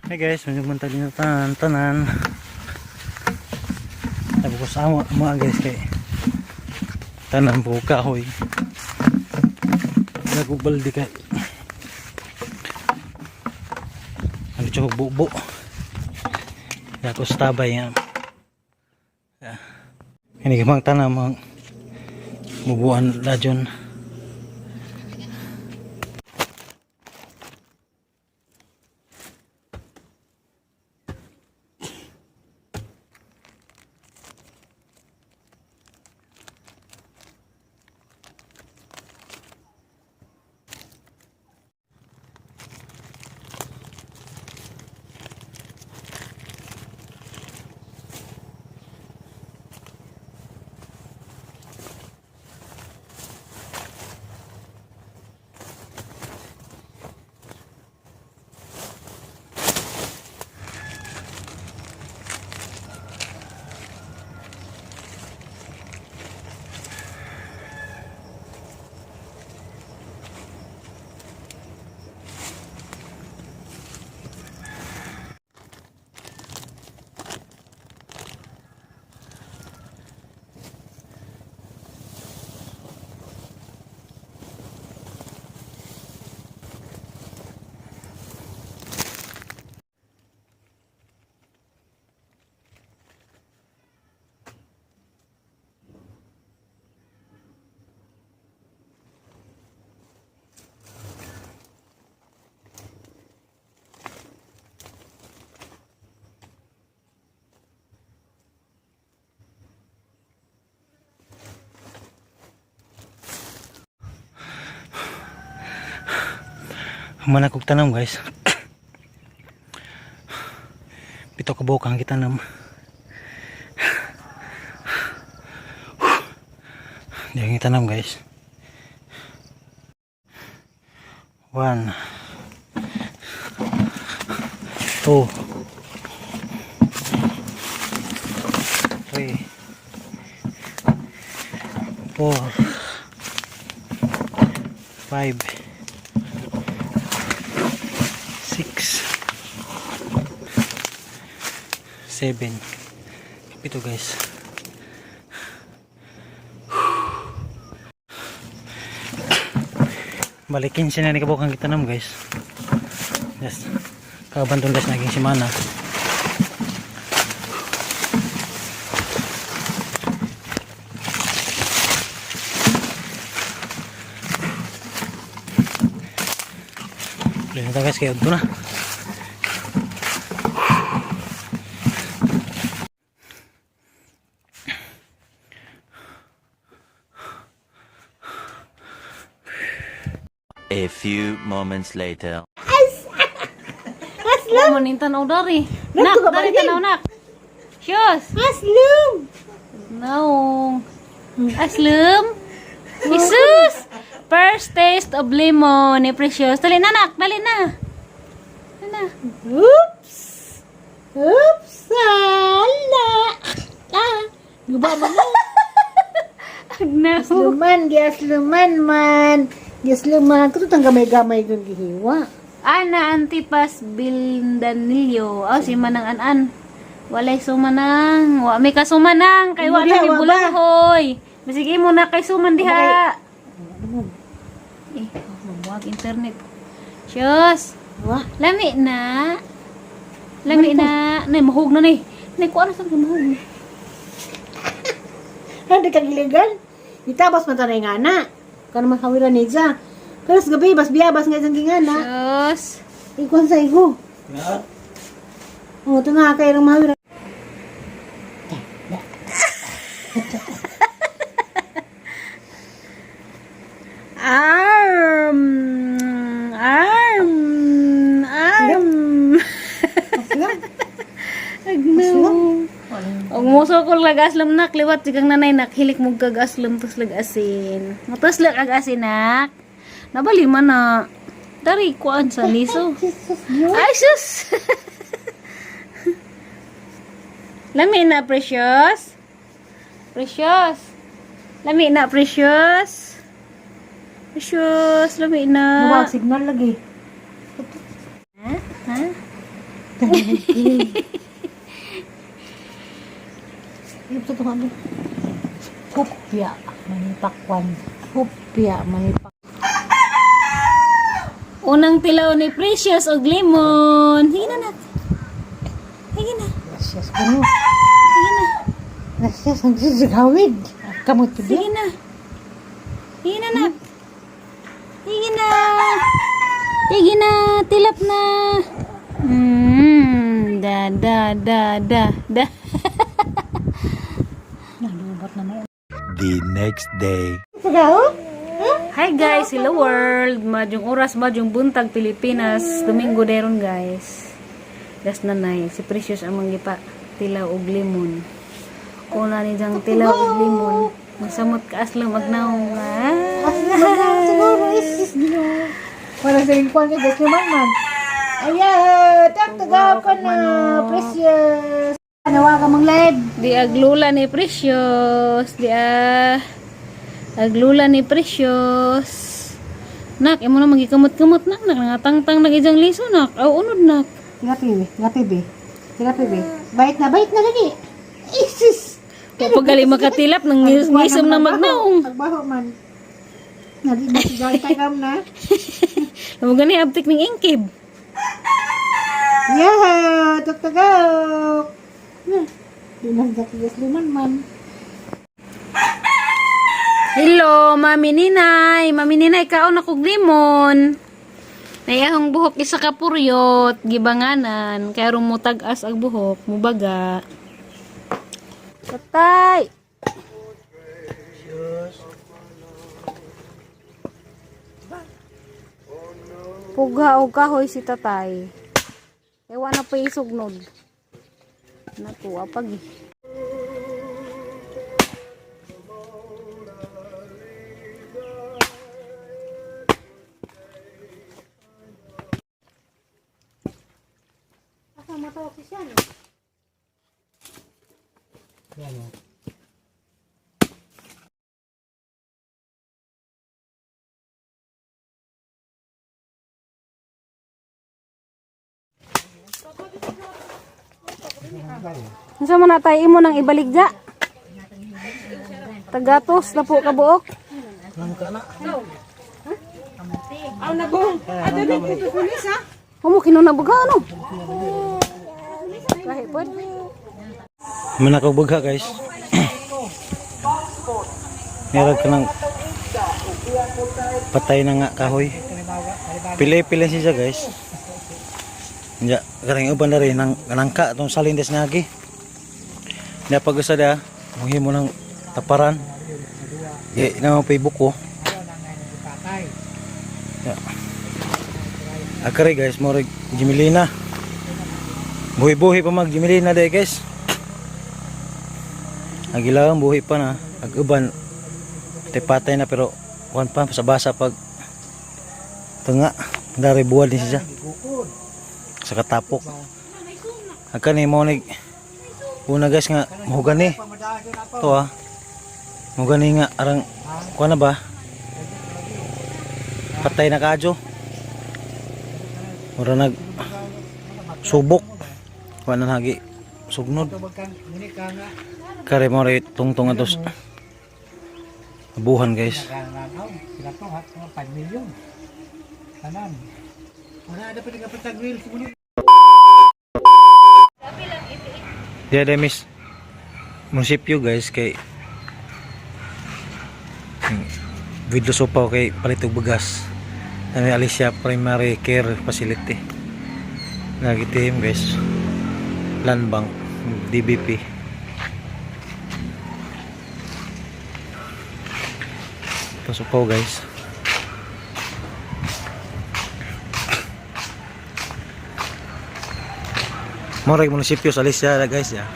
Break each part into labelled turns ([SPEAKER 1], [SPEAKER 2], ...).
[SPEAKER 1] Hey guys, medyo buntag din tanan tanan. Sabi ko sa amo, mga guys kay tanan po kahoy. Nagugbaldi kay. Ano siya bubo. Dako sa tabay nga. Yeah. Ini gamang tanan mga bubuan radyon. Manakog tanam guys. Pito ka buhok ang gitanam. Di ang gitanam guys. 1, 2, 3, 4, 5, 6, 7, 7 guys. Balikin siya na ni kabukang gitanam guys. Yes, kabantong guys naging simana. Ulit na tayo guys, kaya udto na.
[SPEAKER 2] A few moments later.
[SPEAKER 3] Aslum! Oh, manin tanaw dari. Nak,
[SPEAKER 4] ka
[SPEAKER 3] dari
[SPEAKER 4] ba
[SPEAKER 3] tanaw nak. Siyos!
[SPEAKER 4] Aslum!
[SPEAKER 3] Naong. Aslum! Jesus! First taste of lemon ni Precious. Dali na, nak. Dali na. Dali na.
[SPEAKER 4] Oops! Oops! Ala! Ah! Guba mo mo.
[SPEAKER 3] Agnaw.
[SPEAKER 4] Asluman, giasluman man. Giasluman. Kuto tang gamay-gamay kang gihiwa.
[SPEAKER 3] Ana Antipas Bildanillo. Oh, si Manang An-an. Walay sumanang. Wa may kasumanang. Kay wa
[SPEAKER 4] Diha,
[SPEAKER 3] na ni
[SPEAKER 4] wa ba?
[SPEAKER 3] Bulanghoy. Bisig imo na kay suman diha. Eh, mabuwag internet. Siyos!
[SPEAKER 4] Wa.
[SPEAKER 3] Lami na. Lami na. Nay, mahug na ni. Nay, kuha na sa mahug na.
[SPEAKER 4] Hindi ka giligan. Itabas man tanay nga na. Kano man hawiran ni Ja. Pero sa gabi, bas biyabas nga isang gingana.
[SPEAKER 3] Siyos.
[SPEAKER 4] Ikuan sa igo. Oh, ito nga kay rang mahawiran.
[SPEAKER 3] Arm. Arm. Arm.
[SPEAKER 4] Aslam.
[SPEAKER 3] Agnaw. Og muso ko lag aslom nak liwat sigang nanay nak hilik mo kag aslom tos lag asin. Matos lag ag asin nak. Nabali man na. Dari kuan sa niso.
[SPEAKER 4] Jesus, Lord.
[SPEAKER 3] Ay sus. Lami na, Precious. Precious. Lami na, Precious. Precious, lami na.
[SPEAKER 4] Buwag signal lagi.
[SPEAKER 3] Ha? Ha?
[SPEAKER 4] Ano sa itong ano? Hupya, manipakwan. Hupya, manipak.
[SPEAKER 3] Unang tilaw ni Precious og lemon. Sige na, nak. Sige na.
[SPEAKER 4] Gracias kuno.
[SPEAKER 3] Sige na.
[SPEAKER 4] Gracias, ang sisigawid. Kamot to
[SPEAKER 3] Sige na. Sige na, nak. Sige na. Sige na. Tilap na. Da, da, da, da, da.
[SPEAKER 4] Nalubat na may.
[SPEAKER 2] The next day.
[SPEAKER 4] Pagao?
[SPEAKER 3] Hi guys, hello world. Madyong oras, madyong buntag Pilipinas. Domingo deron guys. Das nanay, si Precious ang manggipa tilaw og limon. Una ni jang tilaw og limon. Masamot ka aslam agnaong. Ah.
[SPEAKER 4] Siguro is Ginoo. Wala sa lingkuan kay Diyos man man. Ayan, tagtaga ko na, precious. Nawa ka mang live.
[SPEAKER 3] Di aglula ni Precious. Di ah. Aglula ni Precious. Nak, imo na magikamot-kamot nak nak nangatangtang nag ijang liso nak. Aw unod nak.
[SPEAKER 4] Tira pibi, tira pibi. Tira pibi. Bait na, bait na lagi. Isis.
[SPEAKER 3] Pag gali makatilap nang ngisom na magnaong.
[SPEAKER 4] Pagbaho man. Nagigay tagam na.
[SPEAKER 3] Mo gani abtik ning ingkib.
[SPEAKER 4] Yeah, tagtagak. Na, di na sa Diyos liman man.
[SPEAKER 3] Hello, Mami Ninay. Mami Ninay, kaon ako limon. Nayahong buhok isa ka puryot, gibanganan, kaya rumutag-as ang buhok, mubaga. Tatay! Pugha og kahoy si tatay. Ewa na pa isugnod. Natuwa pag eh.
[SPEAKER 4] Asa matawag si siya, no?
[SPEAKER 3] Unsa man na tayo imo nang ibaligya? Tagatos na po kabuok.
[SPEAKER 4] Aw nabong. Ato ni pulis ha.
[SPEAKER 3] Humo kinuna buga ano? Kahi pod.
[SPEAKER 1] Manakaw bagha guys. Meron ka ng patay na nga kahoy. Pili-pili siya guys. Ya, karang uban na rin ng nangka itong salindes nga agi. Niya pag usa da, muhimo ng taparan. Ye, na mo Facebook ko. Ya. Akari guys, mo Jimilina. Buhi-buhi pa mag Jimilina day guys. Agilaw buhi pa na. Ag uban patay na pero kuan pa sa basa pag tunga dari buwan din siya sa katapok. Ang kani mo ni una guys nga mahugani. To ah. Mahugani nga arang kuan na ba? Patay na kadyo. Mura nag subok. Kuan na hagi sugnod. Kare mo rin tungtong atos. Buhan guys. Diya de miss munisipyo guys kay video sopa kay palit og bagas. Nami Alicia Primary Care Facility. Nagitihim guys. Land Bank DBP. Ito sopaw guys. Murag munisipyo sa Alicia guys ya.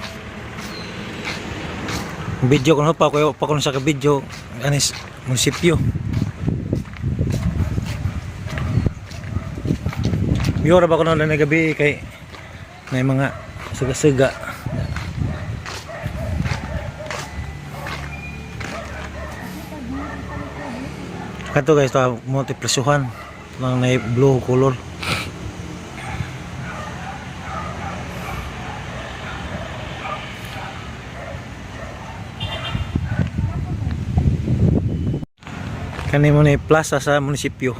[SPEAKER 1] Video ko pa ko pa ko sa ka video anis munisipyo. Miyora ba ko na na gabi kay may mga suga-suga. Kato guys, to multipresyuhan ng na blue color. Kani mo ni plaza sa munisipyo.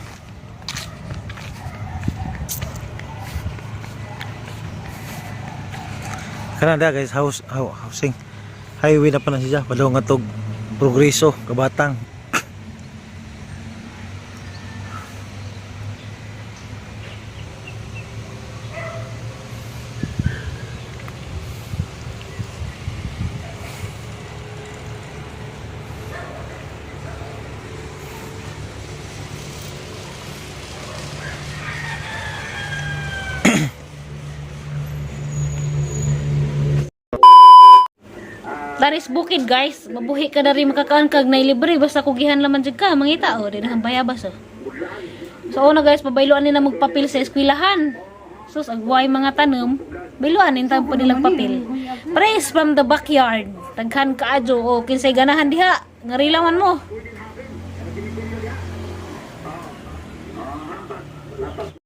[SPEAKER 1] Kanada guys, house, housing. Highway na pa na siya. Padong nga tog Progreso, Kabatang.
[SPEAKER 3] Daris bukid guys, mabuhi ka dari makakaan kag nay libre basta kugihan laman jud ka mangita oh dinahang bayabas oh. So una guys, pabayloan nila magpapil sa eskwelahan. Sus agway mga tanom, bayloan nin pa nilang papel. Praise from the backyard. Taghan kaadyo o kinsay ganahan diha, ngarilaman mo.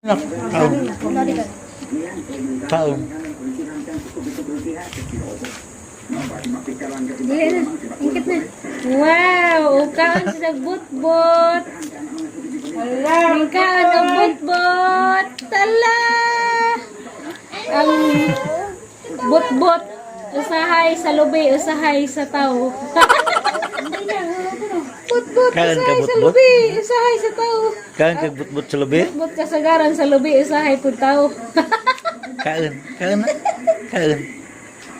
[SPEAKER 1] Taong. Taong.
[SPEAKER 3] Dili na, ingkit na. Wow, ukaon sa butbot. Ukaon ang butbot. Tala! Ang butbot usahay sa lubi, usahay sa tao. Butbot,
[SPEAKER 1] Kaon ka
[SPEAKER 3] usahay sa
[SPEAKER 1] butbot?
[SPEAKER 3] lubi, usahay sa tao.
[SPEAKER 1] Kaon kag butbot sa lubi?
[SPEAKER 3] Butbot kasagaran sa lubi, usahay pud tao.
[SPEAKER 1] Kaon. Kaon na. Kaon.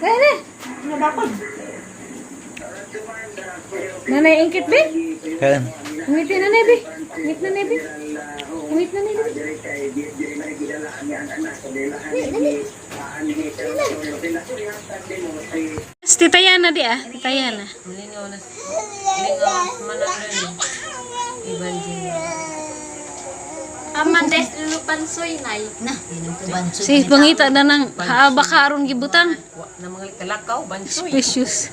[SPEAKER 3] Kaya na. Nanay, ingkit be?
[SPEAKER 1] Kaon.
[SPEAKER 3] Ngiti na nebe. Ngit na nebe. Ngit na nebe. Tita Yana di ah. Tita Yana.
[SPEAKER 5] Lingaw na lingaw manang
[SPEAKER 6] Amandes lulupansoy nay.
[SPEAKER 3] Si pangita na nang haaba karon gibutang.
[SPEAKER 5] Wa na mga talakaw bansoy.
[SPEAKER 3] Precious.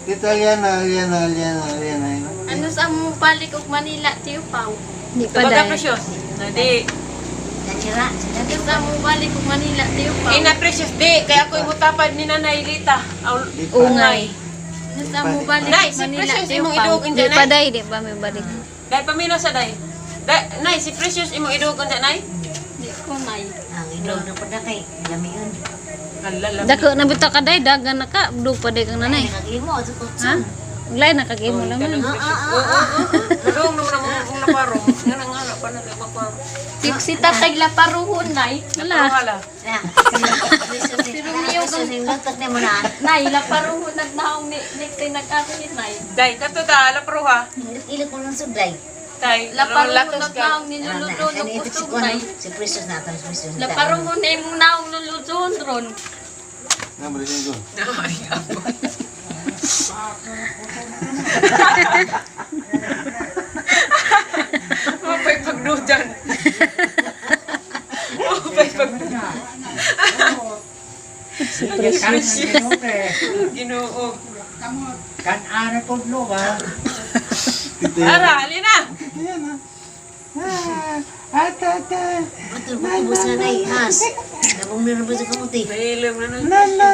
[SPEAKER 1] Tita Liana, Liana, Liana, Liana.
[SPEAKER 6] Ano sa mo balik og Manila tiyo paw.
[SPEAKER 3] Di pa
[SPEAKER 5] Baga
[SPEAKER 3] dai.
[SPEAKER 5] precious. Na di.
[SPEAKER 6] Ano sa mo balik og Manila tiyo paw.
[SPEAKER 5] Ina precious di kay ako imutapad ni Nanay Lita.
[SPEAKER 3] Ungay.
[SPEAKER 6] Ano sa mo balik
[SPEAKER 5] Nay,
[SPEAKER 6] og
[SPEAKER 5] si
[SPEAKER 6] Manila
[SPEAKER 5] Precious
[SPEAKER 6] tiyo
[SPEAKER 5] imong
[SPEAKER 6] paw.
[SPEAKER 5] idog
[SPEAKER 3] Di
[SPEAKER 5] unja
[SPEAKER 3] pa
[SPEAKER 5] nay.
[SPEAKER 3] dai, di pa may balik.
[SPEAKER 5] Dai pamino sa day. Dai, nay si Precious imong idog unja nay.
[SPEAKER 6] Di ko nay.
[SPEAKER 5] Alala.
[SPEAKER 3] Dako na bitaw ka dai, dagan na ka, dug pa dai kang nanay. Ha? Ulay nakagimo naman.
[SPEAKER 5] Dudong naman ang mga laparo. Nga na nga pa na laparo.
[SPEAKER 6] Si tatay laparuhon nay.
[SPEAKER 3] Wala.
[SPEAKER 5] Wala.
[SPEAKER 6] Nay laparuhon nagnaong ni next time nag-ari nay.
[SPEAKER 5] Dai kato ta laparo ha. Tay,
[SPEAKER 6] Laparuhon
[SPEAKER 5] latos ka.
[SPEAKER 6] nagnaong ni luluto kusog nay. Laparuhon na imong naong luluto ron.
[SPEAKER 5] Mapay pagdudan. Mapay pagdudan. Ginoo.
[SPEAKER 4] Kan-ana ko ba?
[SPEAKER 5] Ara, halina. Mahilom na na.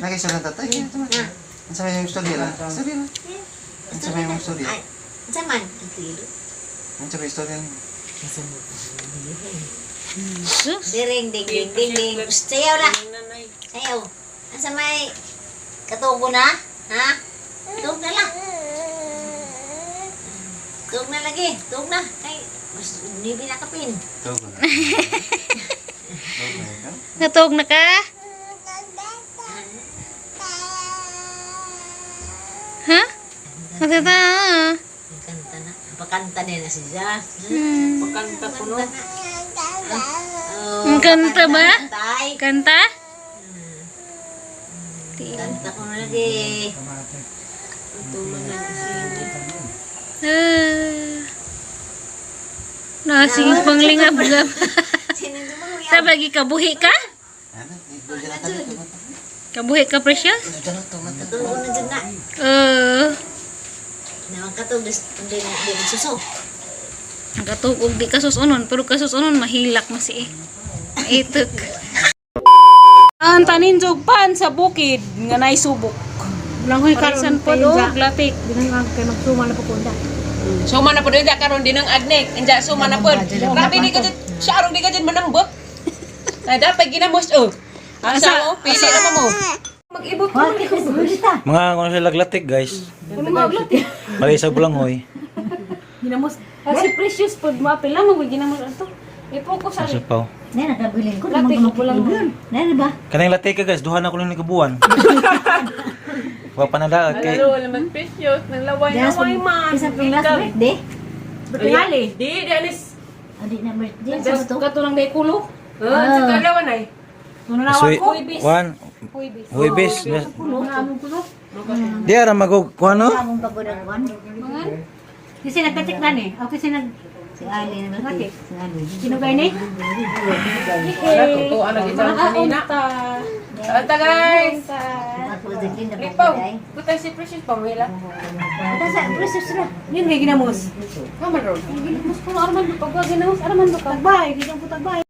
[SPEAKER 1] Nakisura tatay. Ang sabi yung istorya lang. Istorya lang. Ang sabi yung istorya. Ang sabi yung istorya lang.
[SPEAKER 3] Sus.
[SPEAKER 7] Ding ding ding ding ding. Sayaw na.
[SPEAKER 5] Nanay.
[SPEAKER 7] Sayaw. Asa may katugo na? Ha? Tuog na lang. Tuog na lagi. Tuog na. Kay mas nibi na kapin.
[SPEAKER 1] Tawag na. Tawag na ikaw?
[SPEAKER 3] Natog na ka? Ha? Matata.
[SPEAKER 7] Kanta na. Pakanta na siya.
[SPEAKER 5] Pagkanta ko no.
[SPEAKER 7] Oh,
[SPEAKER 3] Ang kanta ba?
[SPEAKER 7] Tay.
[SPEAKER 3] Kanta?
[SPEAKER 7] Kanta ko na lagi.
[SPEAKER 3] Ah. Na, sige panglingab-gab. Sa bagi kabuhi ka?
[SPEAKER 1] Ano? Ito dyan ang tatay.
[SPEAKER 3] Kabuhi ka, Precious?
[SPEAKER 1] Ito dyan ang tatay.
[SPEAKER 7] Katugo na dyan na. Nawang katog. Hindi na hindi magsuso.
[SPEAKER 3] Ang og di kasusunon, pero kasusunon mahilak mo si eh. Maitok. Ang tanin pan sa bukid nga naisubok.
[SPEAKER 4] Langhoy karon.
[SPEAKER 3] Parisan po do, glatik.
[SPEAKER 4] Dinang kay magsuma na pukunda.
[SPEAKER 5] Suma na po inja karon din ang agnek. Inja suma na po. Grabe di ka dyan. Siya arong di ka dyan manambot. Na dapat ginamos oh. Asa mo? Pili na mo. Mag-ibot ko.
[SPEAKER 1] Mga kung sila laglatik, guys. Mali sa bulanghoy.
[SPEAKER 3] Ginamos. Kasi precious po, maapil lang mo ginamos ato. I-focus
[SPEAKER 1] Sa
[SPEAKER 3] ali.
[SPEAKER 1] paw.
[SPEAKER 7] Nay, nakabilin ko.
[SPEAKER 3] Latik, bulang mo.
[SPEAKER 7] Nay, ba?
[SPEAKER 1] Kanang latik ka, guys, duha na ko lang ni kabuan. Wa pa na daag kay
[SPEAKER 5] Wala man precious. Nang laway-laway man.
[SPEAKER 7] Isa pang last birthday.
[SPEAKER 3] Tingali.
[SPEAKER 5] Di, di alis.
[SPEAKER 7] Adi na birthday. Sa to?
[SPEAKER 3] Kato lang day kulo.
[SPEAKER 5] Oh, sa kalawan ay.
[SPEAKER 1] Sui, one, Huwebes. Di ara magog kuano?
[SPEAKER 7] Among pagod ang kwan.
[SPEAKER 4] Kasi nagtatik na ni. Okay kasi nag
[SPEAKER 7] Si Ali na birthday. Si Ali.
[SPEAKER 4] kinugay ni.
[SPEAKER 5] Totoo ang nag-isang kanina. Anta guys.
[SPEAKER 7] Ako din na
[SPEAKER 5] Lipaw.
[SPEAKER 7] birthday.
[SPEAKER 5] Putay si Precious pamila.
[SPEAKER 7] Ata sa precious na.
[SPEAKER 4] Yun kay ginamos.
[SPEAKER 5] Kaman ron.
[SPEAKER 3] Ginamos ko arman do pagwa ginamos arman do ka.
[SPEAKER 4] Tagbay, gidang ko tagbay.